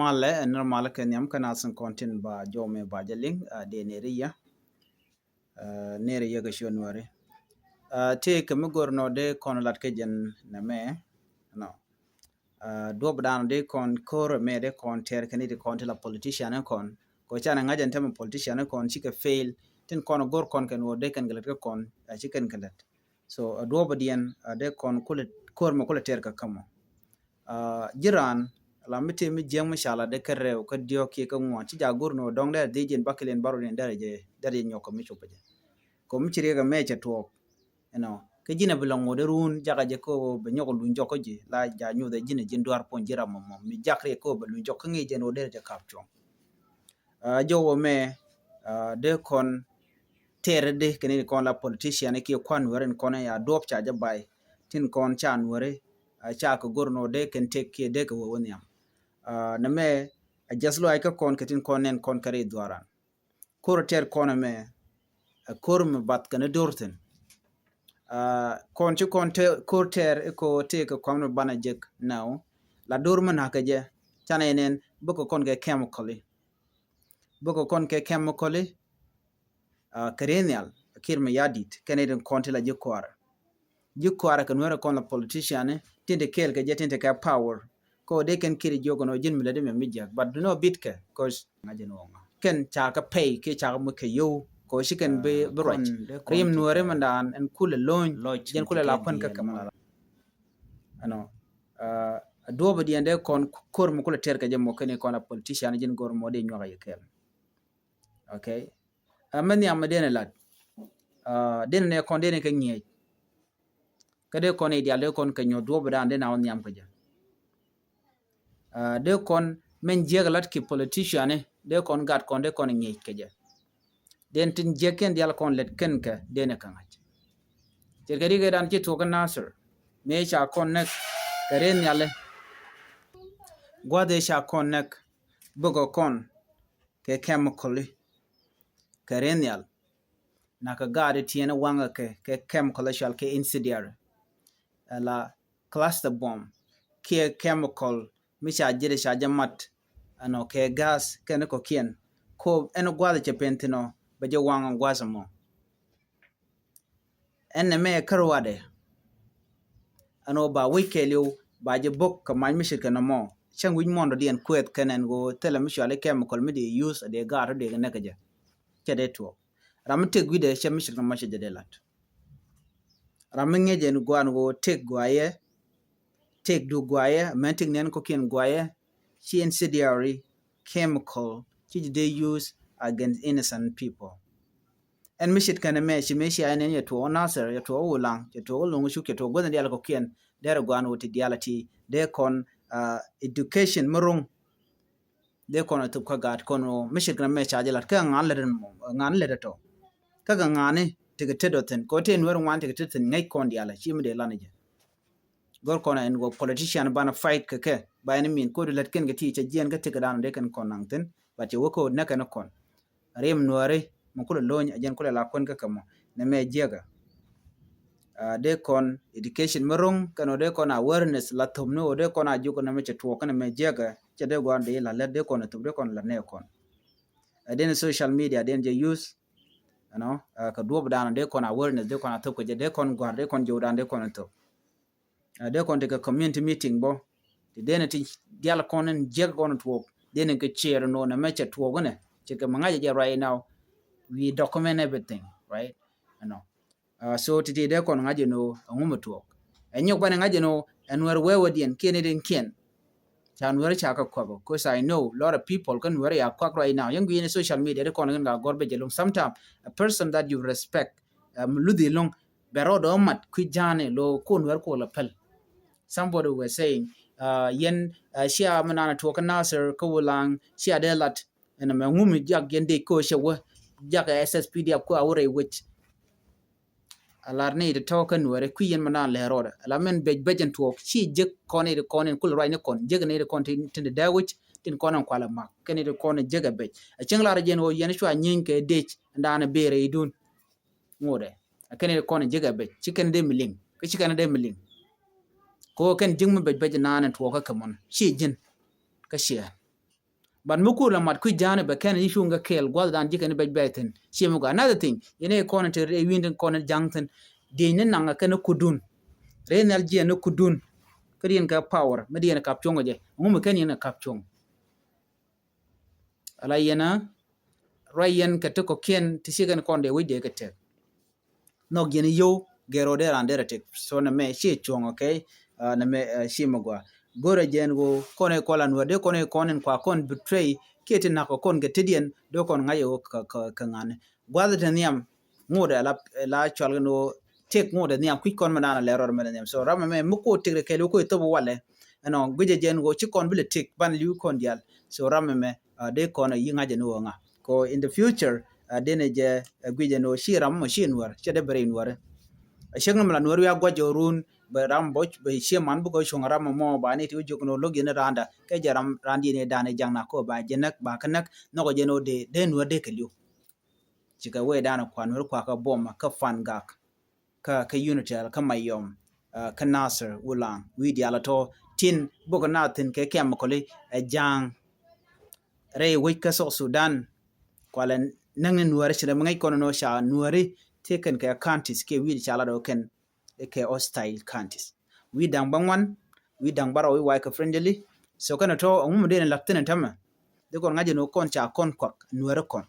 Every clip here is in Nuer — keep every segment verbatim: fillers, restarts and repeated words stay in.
Malɛ, ɛn nɔr malɛ kɛ nhiam kä nath tin kɔn tin ba jɔw mɛ ba jɛ liŋ, a, dee nɛri yɛ. A, nɛri yɛ kɛ ciö nuäri. A, tëë kɛ mi go̱r nɔ dee kɔn lat kä jɛn nɛ mɛ. Nɔ. A, duɔp dan dee kɔn ko̱r mɛ dee kɔn tɛr kɛ ni ti kɔn ti la politician kɔn. Kɔ canɛ ŋa̱c ɛn tämɛ politician kɔn cikɛ fail. Tin kɔn go̱r kɔn kɛn wä dee kɛn kɛ lät kä kɔn, a, ci kɛn kɛ lät. So, a, duɔp diɛn, a, dee kɔn kulɛ ko̱r mɛ kulɛ tɛr kɛ kä mɔ. A, ji̱ raan la mi tëë mi jiäk mi ca la dee kä rɛw kä diɔ̱k kiɛ kä ŋuan ci ja go̱r ni wä dɔ̱ŋ dee a dhie jiɛn bakiliɛn barɔ diɛn dee a jɛ, dee a jɛ nyɔk kɛ mi cop jɛ. Kɔ mi ci riɛk ɛmɛ cɛ tuɔɔk. You know, kä ji̱n a bi lɔ ŋot run jakä jɛ kä wä bɛ nyɔk luny jɔk kä ji̱ la ja nyuth ɛ ji̱n a ji̱n duar puɔ̱ny ji̱ ram mɔmɔ mi jak riɛk kä wä bɛ luny jɔk kä ŋi̱i̱c jɛn wä dee jɛ kap cuɔ̱ŋ. A, jɔw wä mɛ, a, dee kɔn tɛr dee kɛn in kɔn la politician kiɛ kuan nuɛri in kɔn ya duɔp ca jɛ bay tin kɔn ca nuɛri, a, ca kɛ go̱r nɔ dee kɛn tek kiɛ dee kɛ wä wä nhiam. A, nɛ mɛ a jɛth luay kä kɔn kɛ tin kɔn nɛn kɔn kɛ ri dhuaran. Ko̱r tɛr kɔn ɛmɛ, a, ko̱r mi bath kɛn do̱r thin. A, kɔn ci kɔn tɛ-, ko̱r tɛr iko tëë kɛ kɔn mi banɛ jek now. La do̱r mi na̱k kɛ jɛ canɛ nɛn bikɛ kɔn kɛ chemical. Bikɛ kɔn kɛ chemical, a, kɛ ri nhial, kir mi ya dit kɛn itin kɔn ti la ji̱ kuarɛ. Ji̱ kuarɛ kɛ nuɛrɛ kɔn la politician tin ti kɛɛl kɛ jɛ tin ti kɛ power. Kɔ dee kɛn kiri jiök kɛn ɔ ji̱n mi lɛ di mɛ mi jiäk, but du nɔ bit kɛ, 'cause ŋa̱c jɛn ɔ ŋa̱ kɛn ca kɛ pɛy kiɛ ca kɛ muk kɛ yio̱w kɔ ci kɛn bi, bi ruac. Rim nuɛri mɛ daan ɛn kulɛ lo̱ny jɛn kulɛ la kuɛn kä kɛ mɔ. Ɛnɔ, a, duɔp diɛn dee kɔn ko̱r mɛ kulɛ tɛr kɛ jɛ mɔ kɛn ikɔn la politician ji̱n go̱r mɔ dee nyuak a yɛ kɛɛl. Okay. A, mɛ nhiam mɛ dee ni lat. A, dee ni nɛ kɔn dee ni kɛ ŋi̱eec. Kä dee kɔn i̱ dial dee kɔn kɛ nyuɔ̱th duɔ̱p dan dee na wä nhiam kɛ jɛ. A, dee kɔn mɛn jiäk lat ki politician ni dee kɔn gat kɔn dee kɔn i̱ ŋi̱eec kɛ jɛ. Dee tin jiäk kɛn dial kɔn lɛt kɛn kɛ dee ni kɛ ŋa̱c. Cɛ kɛ ri kɛ dan ci tuɔk kä Nasir mëë ca kɔn näk kɛ ri nhiali. Gua̱th ëë ca kɔn näk bikɔ kɔn kɛ chemical kɛ ri nhial. Nakä gaat i̱ tiɛɛni waŋä kɛ, kɛ chemical i̱ cɔal kɛ incendiary. Ala cluster bomb kiɛ chemical mi ca ji̱ ri ca jɛ mat ɛnɔ kɛ gas kɛn kɔ̱kiɛn. Ko ɛn gua̱th cɛ pen thi̱n ɔ bɛ jɛ waŋä gua̱th ɛmɔ. Ɛn nɛ mɛ kä ruadɛ. Ɛn ɣöö ba wi̱c kɛɛliw ba jɛ bok kɛ mac mi ce̱tkɛ nɔmɔ. Cäŋ wi̱c muɔ̱ndɔdiɛn kuɛth kɛn ɛn ɣöö thilɛ mi cuali chemical mi dee use dee gaat ɔ dee kɛ näk kɛ jɛ. Cɛ dee tuɔɔk. Ram mi tëk wi̱cdɛ cɛ mi ce̱tkɛ nɔmɔ cɛ jɛ dee la̱t. Ram mi ŋi̱eec ɛn gua̱a̱n ɣöö tëk guayɛ, tëk du guayɛ, mɛn tëk nɛn kɔ̱kiɛn guayɛ, ci incendiary chemical ci jɛ dee use against innocent people. Ɛn mi ce̱tkɛ nɛ mɛ ci mëë cia ɛn ɛn yɛ tuɔɔk Nasir, yɛ tuɔɔk Ulaŋ, yɛ tuɔɔk Loŋ Cuk, yɛ tuɔɔk guäthni diaal kɔ̱kiɛn. Derɛ gua̱a̱n wä ti diaal ti dee kɔn, a, education mi ro̱ŋ. Dee kɔn a thop kä gaat kɔn wä mi ce̱tkɛ nɛ mɛ ca jɛ lat kä ŋa̱n lät ɛn mɔ, ŋa̱n lät ɛ tɔ. Kä kɛ ŋa̱ni tekɛ tet ɔ thi̱n kɛ wä tëë nuɛr ŋuan tekɛ tet thi̱n ŋäc kɔn diaal ci mi dee lan jɛ. Gör kɔn ɛn ɣöö politician banɛ fight kɛ kɛ ba ɛn min kod lät kɛn kɛ ti cɛ jiɛn kä tekɛ dan dee kɛn kɔn naŋ thi̱n. But cɛ wä kod nɛ kɛn kɔn rim nuääri mi kulɛ lo̱ny a jɛn kulɛ la kuɛn kä kɛ mɔ nɛ mɛ jiɛkɛ. A, dee kɔn education mi ro̱ŋ kɛn ɔ dee kɔn awareness la thop ni ɔ dee kɔn a juk nɛ mɛ cɛ tuɔɔk kɛn mɛ jiɛkɛ. Cɛ dee gua̱n dee la lät dee kɔn a thop dee kɔn la nɛ kɔn. A, dee ni social media dee ni jɛ use. Ɛnɔ, a, kɛ duɔp dan dee kɔn awareness dee kɔn a thop kɛ jɛ dee kɔn gua̱r dee kɔn jiw dan dee kɔn a thop. A, dee kɔn tekɛ community meeting bɔ ti dee ni ti dial kɔn in jiɛk kɔn tuɔɔk dee ni kɛ share nɔ nɛ mɛ cɛ tuɔɔk inɛ cɛ kɛ mɛ ŋa̱c jɛ right now. We document everything, right? Ɛnɔ. A, so ti ti dee kɔn ŋa̱c jɛ nɔ ɛŋu mɛ tuɔɔk. Ɛ nyɔk banɛ ŋa̱c jɛ nɔ ɛn wɛr wɛwɛ diɛn kiɛn in kiɛn. Ca nuɛri ca kä kuak, 'cause I know lot of people kä nuɛri ya kuak right now. Yɛn gui̱n social media di kɔn kɛn ka gɔr bɛ jɛ loŋ. Sometimes a person that you respect, um, luthi loŋ bɛ rɔɔdɔ mat kui̱ ja̱a̱ni lo ko nuɛri ko la pɛl. Somebody were saying, uh, yɛn, uh, cia mi nana tuɔk kä Nasir kä Wulaŋ cia dee lat. Ɛn mɛ ŋumi jak yɛn dee ko cɛ wä jak S S P D F ko a wä rɛy wec. A lar ni ti tɔ̱ kä nuɛri kui̱ yɛn mi naan lɛ rɔɔdɛ. A la mɛn bec bec ɛn tuɔɔk ci jek kɔn ni ti kɔn in kul ruac ni kɔn jek ni ti kɔn tin ti dee wi̱c tin kɔn in kualɛ mak kɛn ni ti kɔn in jek ɛ bec. A cieŋ lar jɛn ɣöö yɛn cua nyieeny kɛ dec ɛn daan ɛ beerɛ idun. Ŋuudɛ a kɛn ni ti kɔn in jek ɛ bec ci kɛn dee mi liŋ kä ci kɛn dee mi liŋ. Kɛ ɣöö kɛn ji̱ŋ mi bec bec naan in tuɔɔk kä kɛ mɔn ci ji̱n kä ciɛ. But mi kur la mat kui̱ ja̱a̱ni bɛ kɛn i̱ cuŋ kɛ kɛɛl gua̱th dan ji̱ kɛn i̱ bɛc bɛc thi̱n. Ciɛ mi gɔaa. Another thing, yɛn i̱ kɔn in te i̱ wi̱n tin kɔn in ja̱ŋ thi̱n. Dieny ni naŋ kɛn i̱ kudun. Rɛy nhial jiɛn i̱ kudun. Kä diɛn kɛ power mi diɛn kap cuɔ̱ŋ kɛ jɛ. Ŋu mi kɛn yɛn kɛ kap cuɔ̱ŋ. Ala yɛn a ruac yɛn kɛ ti kɔ̱kiɛn ti ci kɛn kɔn dee wec dee kɛ tɛk. Nhɔk yɛn yio̱w gɛr ɔ dee ran dee rɛ tɛk. So nɛ mɛ ci cuɔ̱ŋ, okay? Nɛ mɛ ci mɛ gua. Go̱rɛ jɛn go kɔn ɛ kɔn la nuɔr dee kɔn ɛ kɔn in kua kɔn betray kiɛ ti nak kɔ kɔn kɛ ti diɛn dee kɔn ŋa̱c ɛ kɛ ŋa̱n. Gua̱th ti nhiam ŋot ɛ la cual kɛ ni ɣöö tëk ŋot ɛ nhiam kui̱c kɔn mɛ naan ɛ lɛr rɔɔd mɛ ni nhiam. So ram ɛmɛ mi ko̱ tëk rɛ kɛɛl wä ko̱ ɛ thop walɛ ɛnɔ guic ɛ jɛn ɣöö ci kɔn bi lɛ tëk ban li̱w kɔn diaal. So ram ɛmɛ dee kɔn ɛ yi ŋa̱c ɛ ni ɣöö ŋa kɔ in the future. Dee ni jɛ guic ɛ ni ɣöö ci ram mɔ ci nuɔr cɛ dee bɛ rɛy nuɔr. Cäŋ ni mɛ la nuɔr wiak gua̱c ɛ run bɛ ram bä bɛ cie man bä kɛ cuŋ ram mɔ ba ni ti wä jiök ni ɣöö lo̱k yɛn ni randa kɛ jɛ ram randi ni dan ɛ jaŋ na kɔ ba jɛ näk ba kɛ näk nhɔk ɛ jɛ ni ɣöö dee nuɔr dee kɛ li̱w. Cikɛ wee danɛ kuan weri kuakä Boma kä Fangak kä kä Unitel kä Mayom kä Nasir Ulang wi̱i̱ diaal tɔ tin bok na thin kɛ kɛm kɔli ɛ ja̱a̱ŋ. Rɛy wec kä South Sudan kualɛ näŋ ni nuäri ci rɛ mi ŋäc kɔn ni ca nuäri ti kɛn kɛ counties kɛ wi̱i̱ di ca lat ɔ kɛn kɛ hostile counties. Wi̱i̱ da̱ŋ bä ŋuan wi̱i̱ da̱ŋ bä rɔ wi̱i̱ wa̱i̱ kɛ friendly. So kɛn tɔ ɛŋu mi dee ni lat thin tämɛ. Di kɔn ŋa̱c ni kɔn ca kɔn kuak nuäri kɔn.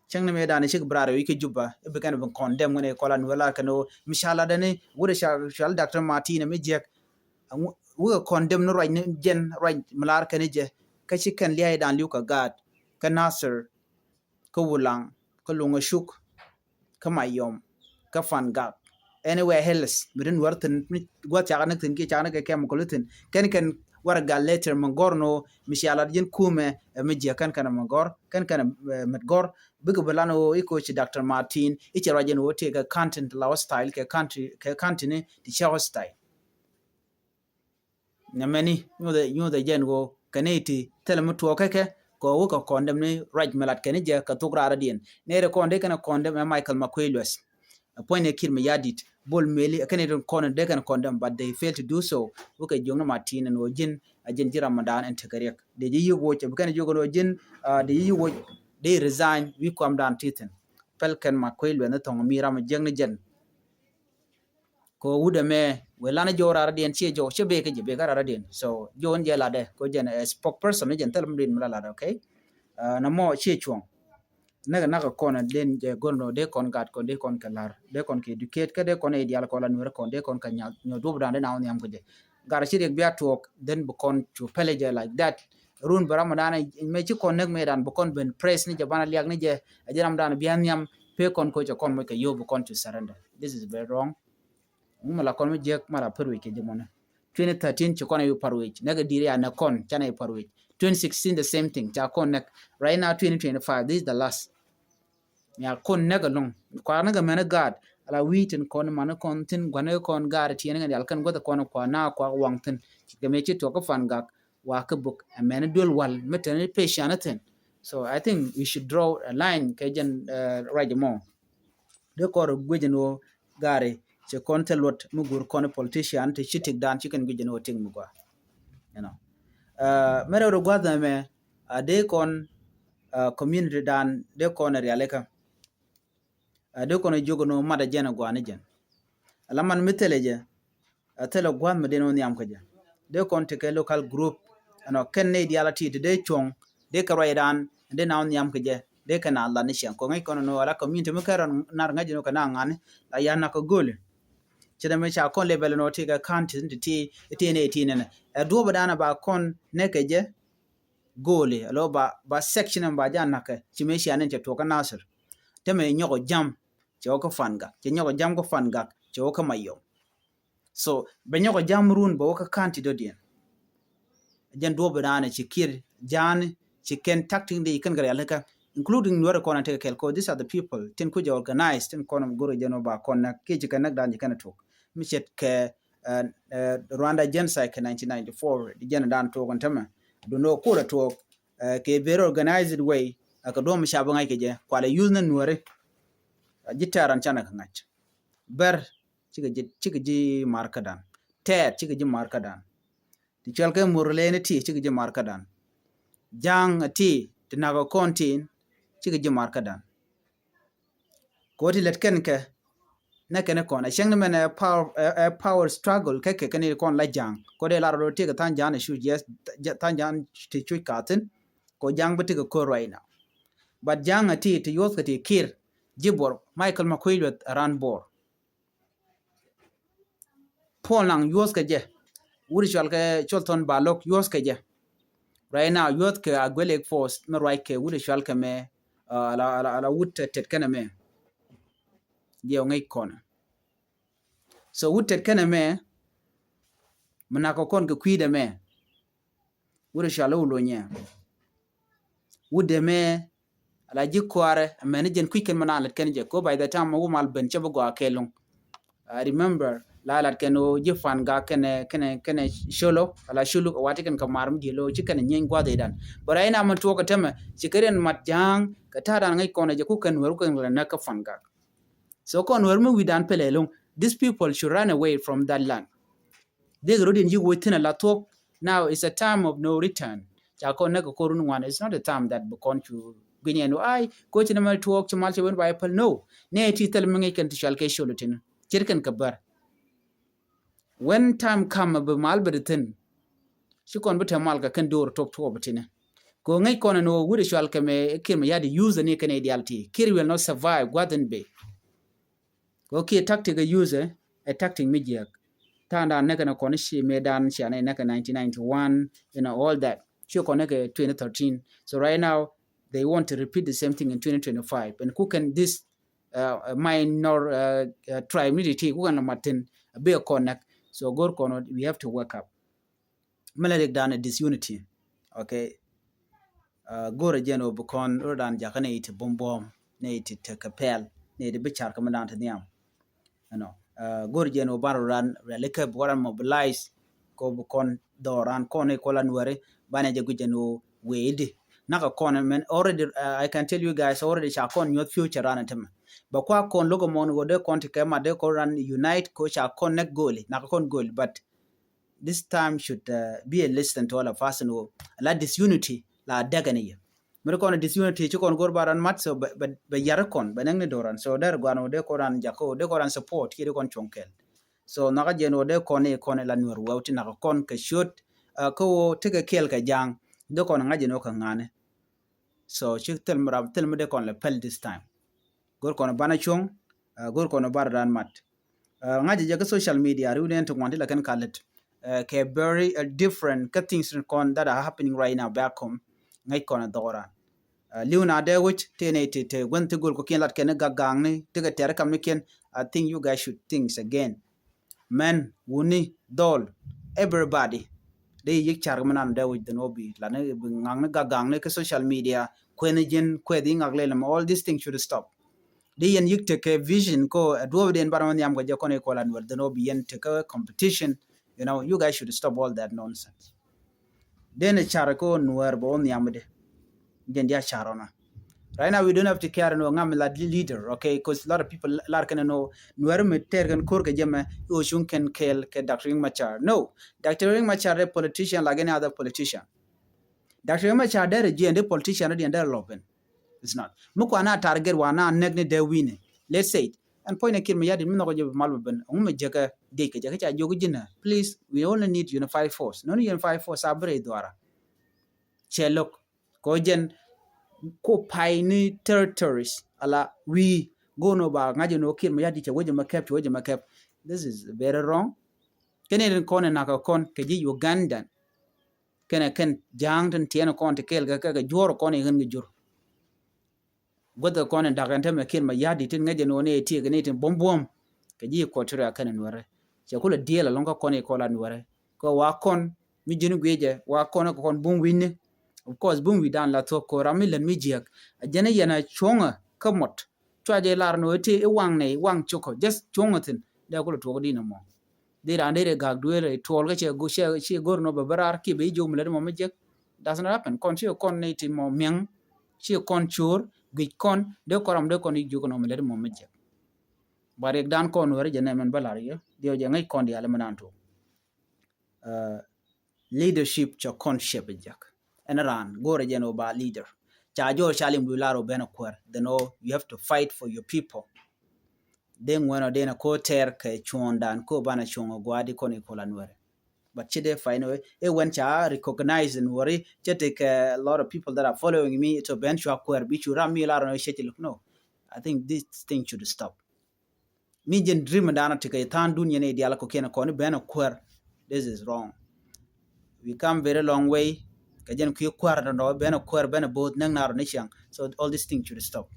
Cäŋ ni mëë dan cik bra rɛw i̱ kä Juba i̱ bi kɛn bi condemn ŋuɛn i̱ kɔla nuɔr lar kɛn ɣöö mi ca lat dɛni wut i̱ ca cual Doctor Martin mi jiɛk. Wikɛ condemn ni ruac ni jɛn ruac mi lar kɛn i̱ jɛ kä ci kɛn lia̱a̱ i̱ dan li̱w kɛ gaat kä Nasir kä Wulaŋ kä Luŋä Cuk kä Mayom kä Fangak. Anywhere else mi ri nuɔr thi̱n mi gua̱th cakɛ näk thi̱n kiɛ cakɛ näk kɛ kɛm kɔli thi̱n kɛn kɛn warɛ gal letter mi gɔr ni ɣöö mi cia lat ji̱n kumɛ ɛ mi jiɛ kɛn kɛn mi gɔr kɛn kɛn mɛt gɔr. Bikɛ bi lan ɣöö i̱ koci Doctor Martin i̱ cɛ ruac jɛn ɣöö tëë kɛ county ti la hostile kɛ county kɛ county ni ti cɛ hostile. Nɛmɛni nyuthɛ nyuthɛ jɛn ɣöö kɛn i̱ ti thilɛ mi tuɔɔk kɛkɛ kɛ ɣöö kɛ condemn ni ruac mi lat kɛn i̱ jɛ kɛ thok raar adiɛn. Nɛɛrɛ kɔn dee kɛn condemn ɛ Michael Makuei Lueth. Ɛ puɔ̱ny ni Kiir Mayardit Bol Meli ɛ kɛn i̱ kɔn dee kɛn condemn but they fail to do so. Wikɛ jiök ni Martin ɛn ɣöö ji̱n a ji̱n ji̱ Ramadan ɛn tekɛ riɛk dee ji̱ yi̱k woc ɛ bi kɛn jiök ɛn ɣöö ji̱n dee ji̱ yi̱k woc dee resign wi̱i̱ kuamdan ti thi̱n. Pɛl kɛn Makuei Lueth ni thɔŋ mi ram jiäk ni jɛn. Kɛ wut ɛmɛ wee lan jɔw raradiɛn ciɛ jɔw ciɛ bek kä jɛ bek kä raradiɛn. So jɔw in jɛ ladɛ kɛ jɛn ɛ spokesperson ni jɛn thil mi din mi la ladɛ, okay? Nɛ mɔ ciɛ cuɔ̱ŋ. Näk näk kɔn den jɛ go̱r nɔ dee kɔn gat kɔn dee kɔn kɛ lar dee kɔn kɛ educate kä dee kɔn ɛ dial kɔn la nuɛr kɔn dee kɔn kɛ nyɔ duɔp dan dee na wä nhiam kɛ jɛ. Gat ci riɛk bia tuɔk then bi kɔn cu pɛlɛ jɛ like that. Run bɛ ram dan mɛ ci kɔn näk mɛ dan bi kɔn ben press ni jɛ ban liak ni jɛ ɛ jɛ ram dan bia nhiam pe kɔn ko cɛ kɔn moc kɛ yo̱o̱ bi kɔn cu surrender. This is very wrong. Ŋu mi la kɔn mi jiɛk ma la pär wec kɛ jɛ mɔnɛ. Twenty thirteen ci kɔn a yu pär wec nɛk a diri a nɛ kɔn canɛ yu pär wec. Twenty sixteen the same thing ca kɔn nɛk. Right now twenty twenty-five this is the last. Mi a kɔn nɛk a luŋ kua nɛk a mɛn a gaat. Ala wi̱i̱ tin kɔn man a kɔn thin guanɛ kɔn gaat tiɛn kɛn yal kɛn guath a kɔn a kua na kua waŋ thin. Ci kɛ mɛ ci tuɔk a fan gak wa kɛ buk a mɛn a duel wal mi tɛn a patient a thin. So I think we should draw a line kɛ jɛn ruac mɔ. Dee kɔn rɔ guic ni wä gari cɛ kɔn thil luɔt mi gur kɔn politician ti ci tik dan ci kɛn guic ni wä tik mi gua. You know. Mɛ rɛw rɔ guath mɛ a dee kɔn community dan dee kɔn rialikä. A dee kɔn jiök ni wä mat a jɛn a gua ni jɛn. A la man mi thilɛ jɛ a thilɛ gua̱th mi den wä nhiam kä jɛ. Dee kɔn tekɛ local group ɛnɔ kɛn nɛy diaal a ti ti dee cuɔ̱ŋ dee kɛ ruacdan dee na wä nhiam kä jɛ dee kɛ na lat ni ciɛŋ kɔ ŋäc kɔn nɔ ala community mi kɛ rɔn nar ŋäc nɔ kɛ na ŋa̱ni la yan na kɛ go̱o̱li. Ci dee mi ca kɔn level nɔ ti kɛ county ti ti ti nɛ ti nɛ nɛ ɛ duɔ̱p dan ba kɔn nɛ kɛ jɛ go̱o̱li alo ba ba section ba ja nakɛ ci mi cia ni cɛ tuɔk kä Nasir. Te mi nyɔk jam cɛ wä kä Fangak cɛ nyɔk jam kä Fangak cɛ wä kä Mayom. So bɛ nyɔk jam run bɛ wä kä county dɔ̱diɛn. Jɛn duɔp bi daanɛ ci Kiir ja̱a̱ni ci kɛn tactic di kɛn kɛ rialikä including nuɔrɛ kɔn a tekɛ kɛl kɔ these are the people tin kucɛ organize tin kɔn a go̱rɛ jɛn wä ba kɔn nɛk kiɛ ci kɛn nɛk dan ci kɛn a tuk. Mi cɛt kɛ Rwanda genocide kɛ nineteen ninety-four di jɛn dan tuk in tämɛ. Dun wä kur a tuk kɛ very organized way. Kɛ duɔm mi ca bi ŋa̱c kɛ jɛ kualɛ youth ni nuɔri. Ji̱ tɛ̈r an canɛ kɛ ŋa̱c. Bɛr cikɛ ji̱ cikɛ ji̱ mar kädan. Tɛɛr cikɛ ji̱ mar kädan. Ti cuɛl kɛ mur lɛni ti cikɛ ji̱ mar kädan. Ja̱a̱ŋ a ti ti nak a kɔn tin cikɛ ji̱ mar kä dan. Kɛ ɣöö ti lät kɛn kɛ nɛ kɛn kɔn a cäŋ ni mɛn ɛ power, ɛ, ɛ power struggle kɛ kɛ kɛn kɔn la Ja̱a̱ŋ. Kɛ ɣöö dee lar ɣöö ti kɛ tha̱a̱ŋ Ja̱a̱ŋ a cuc, yes, tha̱a̱ŋ Ja̱a̱ŋ ti cuc ka̱thin. Kɛ ɣöö Ja̱a̱ŋ bi ti kɛ ko̱r right now. But Ja̱a̱ŋ a ti ti yuɔth kɛ ti Kiir ji̱ Bor, Michael Makuei Lueth a raan Bor. Paul Nang yuɔth kɛ jɛ. Wut cual kɛ Colton Balok yuɔth kɛ jɛ. Right now yuɔth kɛ Agwelek Force mɛ ruac kɛ wut cual kɛ mɛ, uh, ala, ala, ala wut tet, tet kɛnɛ mɛ. Diɛ ŋäc kɔn. So wut tet kɛnɛ mɛ mɛ nak kɛ kɔn kɛ kui̱dɛ mɛ. Wut cual wulonyɛ. Wut dee mɛ ala ji̱ kɔaarɛ mɛn ni jɛn kui̱ kɛn mɛ na lät kɛn jɛ. Ko by the time wä mal ben cɛ bi gɔaa kɛɛluŋ. I remember la lat kɛn ɣöö ji̱ Pan Gak kɛnɛ, kɛnɛ, kɛnɛ Colo, ala Culu, wa ti kɛn kɛ mar mi di̱i̱l ɣöö ci kɛnɛ nyieeny gua̱th idan. But right now mɛ tuɔɔk kɛ tämɛ ci kɛ riɛn mat Ja̱a̱ŋ kɛ ta̱a̱ dan ŋäc kɔn ɛ jɛ ku kɛn Nuɛr ku kɛn lɛ näk kä Pan Gak. So kɔn Nuɛr mi wi̱dan pɛlɛ lo̱ŋ. These people should run away from that land. Dek rot in yi woc thin a la thuɔk. Now it's a time of no return. Ca kɔn näk kɛ kɔr run ŋuan. It's not a time that bi kɔn cu guinyɛn wä ai koci ni mal tuɔɔk ci mal ci wen ba pal. No. Nɛ ti thil mi ŋic kɛn ti cual kɛ Colo tin. Cir kɛn kɛ bär. When time come bi mal bi di thin. Ci kɔn bi te mal kɛ kɛn door tok tuɔɔk bi tin. Kɛ ŋic kɔn ni wä wut cual kɛ mɛ Kiir mɛ yadi use ni kɛn idial ti. Kiir will not survive gua̱th in bɛ. Kɛ ɣöö kiɛ tactic ɛ use ɛ tactic mi jiäk. Ta̱a̱ dan näkɛ nɛ kɔn ci mëë dan cia nɛ näkɛ nineteen ninety-one, you know, all that. Ci kɔn näkɛ twenty thirteen. So right now they want to repeat the same thing in twenty twenty-five. And who can this, uh, uh, minor, uh, uh, tribe ni ti ti ku kɛn la mat thin a bi a kɔn näk. So go̱r kɔn, we have to wake up. Mi la riɛk dan ɛ disunity. Okay. Uh, go̱rɛ jɛn ɣöö bi kɔn rɔ dan jakä nɛ iti buɔ̱m buɔ̱m, nɛ iti tekɛ pɛl, nɛ iti bi car kä mi dan ti nhiam. You know, uh, go̱rɛ jɛn ɣöö ban rɔ dan rialikä bi kɔn ran mobilize kɛ ɣöö bi kɔn dhɔran kɔn i̱ kɔn la Nuɛri banɛ jɛ guic jɛn ɣöö wee idi. Nakä kɔn mɛn already, uh, I can tell you guys already ca kɔn nyuɔth future ran timɛ. Bɛ kua kɔn lokä mɔn ɣöö dee kɔn ti kɛ mat dee kɔn ran unite kɛ ɣöö ca kɔn näk go̱o̱li, nakä kɔn go̱o̱li, but this time should, uh, be a lesson to all of us. And la disunity la dägɛ ni yɛ. Mi ri kɔn disunity ci kɔn go̱r ba ran mat, so bɛ, bɛ, bɛ yar kɔn bɛ näk ni do̱ran. So dee ri guan wä dee kɔn ran jak kɔ dee kɔn ran support kiɛ dee kɔn cuɔ̱ŋ kɛl. So nhɔkä jɛn wä dee kɔn i̱ kɔn i̱ la Nuɛr wä ti nak kɔn kɛ ciöt, uh, kä wä ti kɛ kɛl kɛ Ja̱a̱ŋ dee kɔn ŋa̱c jɛn wä kɛ ŋa̱ni. So ci thil mi ram thil mi dee kɔn lɛ pɛl this time. Go̱r kɔn banɛ cuɔ̱ŋ, uh, go̱r kɔn bar dan mat. Uh, ŋa̱c jɛ kä social media riw nɛn ti ŋuan ti la kɛn ka lät. Uh, kɛ very, uh, different kä things rin kɔn that are happening right now back home. Ŋäc kɔn a dhɔran. Uh, liw na dee wi̱c ti nɛ ti ti guän ti go̱l kɔ kiɛn lat kɛn ni gak gaŋni ti kɛ tɛr kam ni kiɛn. I think you guys should think again. Mɛn, wuni, dhɔl, everybody. Dee yik car mi nan dee wi̱c dhin wä bi la ni bi ŋak ni gak gaŋ ni kä social media. Kuɛth ni ji̱n kuɛth yi ŋak lel mɛ, all these things should stop. Dee yɛn yik tekɛ vision ko a duɔp den bar mi nhiam kɛ jɛ kɔn i̱ kɔl a Nuɛr dhin wä bi yɛn tekɛ competition. You know, you guys should stop all that nonsense. Dee ni car ko Nuɛr bɛ wä nhiam dee. Jɛn dia car ɔna. Right now we don't have to care no ŋam la leader, okay? Because a lot of people lar kɛn no Nuɛr mi tɛr kɛn kor kɛ jɛmɛ i̱ wä cuŋ kɛn kɛl kɛ Doctor Riek Machar. No, Doctor Riek Machar dee politician like any other politician. Doctor Riek Machar dee jiɛn dee politician dee dee lɔpin. It's not. Mi kua na target wa na nɛk ni dee wini. Let's say it. And point a kid mi yadi mi nɔkɔ jɛ mal bɛ ben. Ŋu mi jɛ kɛ dee kɛ jɛ kɛ ca jok jinɛ. Please, we only need unified force. No ni unified force a bere idwara. Cɛ lo̱k kɔ jɛn ko pay ni territories ala wi̱i̱ go̱o̱n ɔ ba ŋa̱c ɛn ɔ kiɛn mɛ ya̱t ti cɛ wecɛ mɛ kɛp cɛ wecɛ mɛ kɛp. This is very wrong. Kɛn in kɔn in nakä kɔn kɛ ji̱ Ugandan kɛnɛ kɛn ja̱a̱ŋ tin tiɛn kɔn ti kɛɛl kɛ kɛ juɔ̱ɔ̱r kɔn in ɣän kɛ jur. Guäth kɔn in da̱k ɛn tämɛ kiɛn mɛ ya̱t ti tin ŋäc ɛn ɣän ɛ tiɛk ni tin buɔ̱m buɔ̱m kɛ ji̱ Equatoria kɛnɛ Nuɛrɛ. Cɛ kulɛ diɛɛl ɛlɔ̱ŋ kä kɔn in kɔn la Nuɛrɛ kɛ wa kɔn mi ji̱n guiecɛ wa kɔn kɛ kɔn bum wi̱cni. Of course bum wi̱cdan la thuɔ̱k kɔ ram mi lät mi jiäk a jɛn i̱ yɛn a cuɔ̱ŋä kä mɔt. Cua jɛ lar ni wee ti i̱ waŋ nɛy waŋ cukɔ just cuɔ̱ŋä thi̱n dee kulɛ tuɔk di̱n ɛmɔ. Di raan dee rɛ gak dueer rɛ tuɔl kä cɛ go̱r nɔ bɛ bä raar kiɛ bɛ i̱ jiök mi lät mɔ mi jiäk. Doesn't happen. Kɔn ci kɔn nɛy ti mɔ miäŋ ci kɔn cor guic kɔn dee kɔn ram dee kɔn i̱ jiök nɔ mi lät mɔ mi jiäk. Ba riɛkdan kɔn wee rɛ jɛ nɛmɛn bä lar yɛ diɛw jɛ ŋäc kɔn diaal mi naan tuɔk. Leadership cɛ kɔn shɛp jek. Ɛn raan go̱o̱rɛ jɛn ɔ ba leader. Ca jɔɔr ca lim du lar ɔ ben a kuäär. Then ɔ, you have to fight for your people. Dee ŋuɛn ɔ dee na ko tɛr kɛ cuɔ̱ɔ̱ŋdan ko banɛ cuɔ̱ŋ ɔ gua̱a̱di kɔn i̱ kola Nuɛri. But ci dee find a way. Ɛ wɛn ca recognize Nuɛri, cɛ ti kɛ a lot of people that are following me, to ben cua kuɛɛr bi cu ram mi lar ɔ cɛ ci look, no. I think this thing should stop. Mi jɛn dream dan ti kɛ than dunia ni dial ko kɛn kɔn ben a kuɛɛr. This is wrong. We come very long way. Kɛ jɛn kui̱ kuɛɛr dɔndɔ ben a kuɛɛr ben a both näŋ nar ni ciaŋ. So all this thing should stop.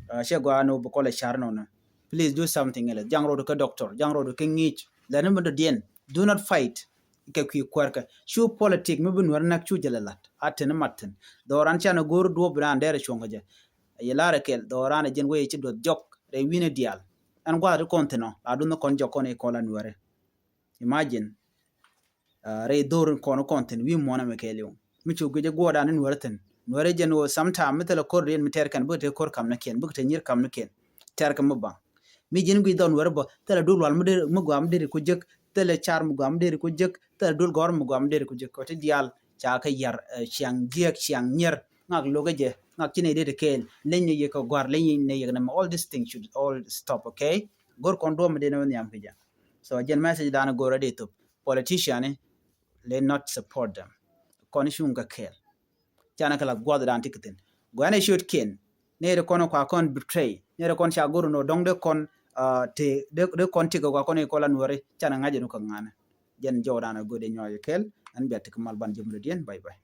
Uh, cɛ gɔaa ni bi kɔlɛ car nɔnɔ. Please do something else. Jaŋ rɔɔdu kɛ doctor, jaŋ rɔɔdu kɛ ŋi̱i̱c. Lɛni mi dɔ̱diɛn, do not fight. Kɛ kui̱ kuɛɛrkɛ cu politic mi bi Nuɛr näk cu jɛ lɛ lat a teni mat thin. Dhɔran canɛ go̱o̱r duɔp bi raan dɛrɛ cuɔ̱ŋ kɛ jɛ. Yɛ larɛ kɛl dhɔran ɛ jɛn wee ci duɔth jɔk rɛy wi̱nɛ diaal. Ɛn gua̱th ti kɔn thin ɔ la dunh kɔn jɔk kɔn i̱ kɔla Nuɛri. Imagine. Uh, rɛy dhor kɔn kɔn thin wi̱i̱ muɔ̱nɛ mɛ kɛɛliw. Mi cu guic ɛ guɔɔdan ni Nuɛri thin. Nuɛri jɛn ɣöö sometime mi thilɛ ko̱r riɛn mi tɛr kɛn bikɛ te ko̱r kam ni kiɛn, bikɛ te nyier kam ni kiɛn. Tɛr kɛ mi baŋ. Mi ji̱n guic dhɔr Nuɛri bä thilɛ dul wal mi deri, mi gɔaa mi deri ku jek, thilɛ car mi gɔaa mi deri ku jek, thilɛ dul gɔr mi gɔaa mi deri ku jek. Kɔ ti diaal ca kɛ yar, eh, ciaŋ jiɛk, ciaŋ nyier. Ŋak lo̱kɛ jɛ, ŋak ci nɛy dee ti kɛɛl. Leny ni yek kɛ gua̱r, leny ni yek nɛmɛ. All these things should all stop, okay? Go̱r kɔn duɔ̱ɔ̱p mi dee ni wä nhiam kɛ jɛ. So jɛn message dan go̱r a dee thop. Politician ni, let not support them. Kɔn cuŋ kɛ kɛɛl. Canɛ kɛ la gua̱th dan ti kɛ thin. Gua̱n ɛ ciöt kiɛn. Nɛy ri kɔn kua kɔn betray. Nɛy ri kɔn ca go̱r nɔ dɔŋ dee kɔn, uh, te, dee, dee kɔn ti kɛ kua kɔn i̱ kɔla Nuɛri. Canɛ ŋa̱c ɛ nu kɛ ŋa̱nɛ. Jɛn jɔw dan a go̱r dee nyɔɔc kɛɛl. Ɛn bia ti kɛ mal ban jɛ mi dɔ̱diɛn. Bye bye.